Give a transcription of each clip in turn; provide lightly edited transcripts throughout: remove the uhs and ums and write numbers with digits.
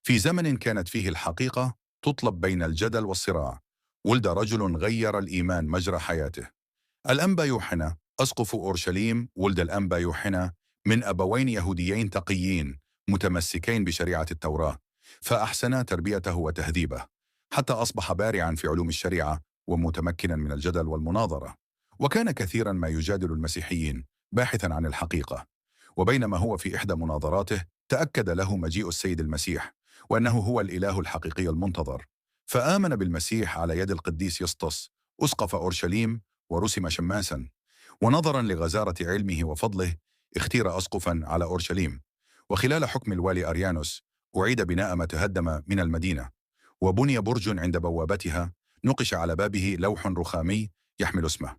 في زمن كانت فيه الحقيقة تطلب بين الجدل والصراع، ولد رجل غير الإيمان مجرى حياته. الأنبا يوحنا أسقف أورشليم. ولد الأنبا يوحنا من أبوين يهوديين تقيين متمسكين بشريعة التوراة، فأحسنا تربيته وتهذيبه حتى أصبح بارعا في علوم الشريعة ومتمكنا من الجدل والمناظرة. وكان كثيرا ما يجادل المسيحيين باحثا عن الحقيقة. وبينما هو في إحدى مناظراته تأكد له مجيء السيد المسيح وأنه هو الإله الحقيقي المنتظر، فآمن بالمسيح على يد القديس يسطس أسقف أورشليم ورسم شماسا. ونظرا لغزارة علمه وفضله اختير أسقفا على أورشليم. وخلال حكم الوالي أريانوس أعيد بناء ما تهدم من المدينة، وبني برج عند بوابتها نقش على بابه لوح رخامي يحمل اسمه.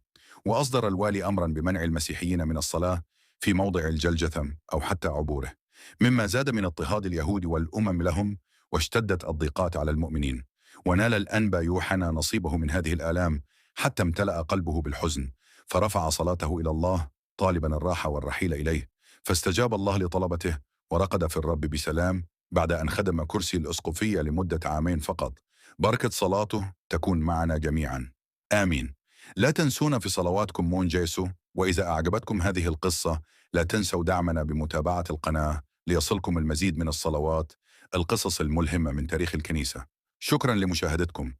وأصدر الوالي أمرا بمنع المسيحيين من الصلاة في موضع الجلجثم أو حتى عبوره، مما زاد من اضطهاد اليهود والأمم لهم، واشتدت الضيقات على المؤمنين. ونال الأنبا يوحنا نصيبه من هذه الآلام حتى امتلأ قلبه بالحزن، فرفع صلاته إلى الله طالبا الراحة والرحيل إليه، فاستجاب الله لطلبته ورقد في الرب بسلام بعد أن خدم كرسي الأسقفية لمدة عامين فقط. بركة صلاته تكون معنا جميعا، آمين. لا تنسونا في صلواتكم مون جيسو. وإذا أعجبتكم هذه القصة لا تنسوا دعمنا بمتابعة القناة ليصلكم المزيد من الصلوات، القصص الملهمة من تاريخ الكنيسة. شكرا لمشاهدتكم.